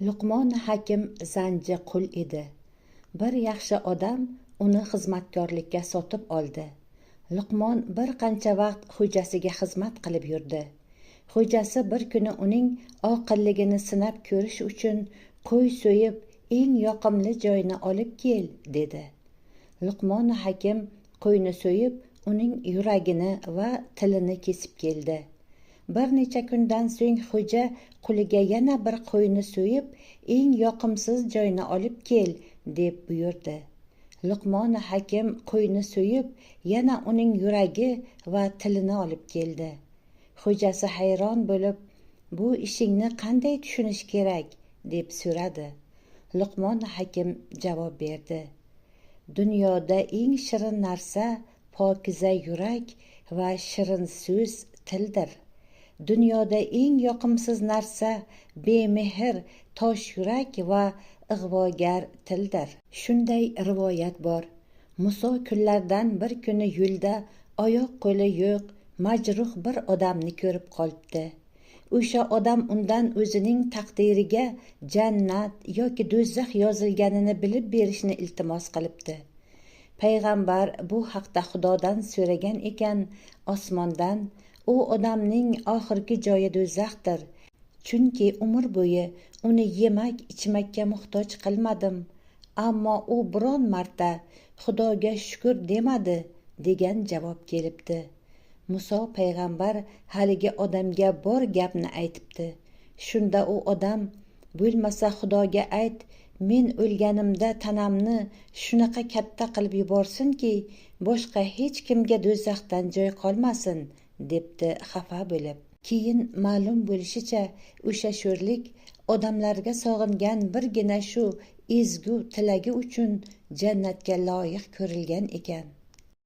Luqmon Hakim zanji qul edi. Bir yaxshi odam uni xizmatkorlikka sotib oldi. Luqmon bir qancha vaqt xo'jasiga xizmat qilib yurdi. Xo'jasi bir kuni uning oqilligini sinab ko'rish uchun qo'y so'yib, eng yoqimli joyini olib kel, dedi. Luqmon Hakim qo'yni so'yib, uning yuragini va tilini kesib keldi. Bir necha kundan so'ng xo'ja quliga yana bir qo'yni so'yib, eng yoqimsiz joyini olib kel, deb buyurdi. Luqmon Hakim qo'yni so'yib, yana uning yuragi va tilini olib keldi. Xo'jasi hayron bo'lib, bu ishingni qanday tushunish kerak, deb so'radi. Luqmon Hakim javob berdi. Dunyoda eng shirin narsa pokiza yurak va shirin so'z tildir. Dunyoda eng yoqimsiz narsa bemehr tosh yurak va ig'vogar tildir. Shunday rivoyat bor. Muso kunlardan bir kuni yo'lda oyoq qo'li yo'q, majruh bir odamni ko'rib qolibdi. O'sha odam undan o'zining taqdiriga jannat yoki do'zax yozilganini bilib berishni iltimos qilibdi. Payg'ambar bu haqda Xudodan so'ragan ekan, osmondan u odamning oxirgi joyi do'zaxdir. Chunki umr bo'yi uni yemak, ichmakka muhtoj qilmadim, ammo u biron marta Xudoga shukr demadi, degan javob kelibdi. Muso payg'ambar haligi odamga bor gapni aytibdi. Shunda u odam, bo'lmasa Xudoga ayt, men o'lganimda tanamni shunaqa katta qilib yuborsinki, boshqa hech kimga do'zaxdan joy qolmasin, debdi xafa bo'lib. Keyin ma'lum bo'lishicha, o'sha sho'rlik odamlarga sog'ingan birgina shu ezgu tilagi uchun jannatga loyiq ko'rilgan ekan.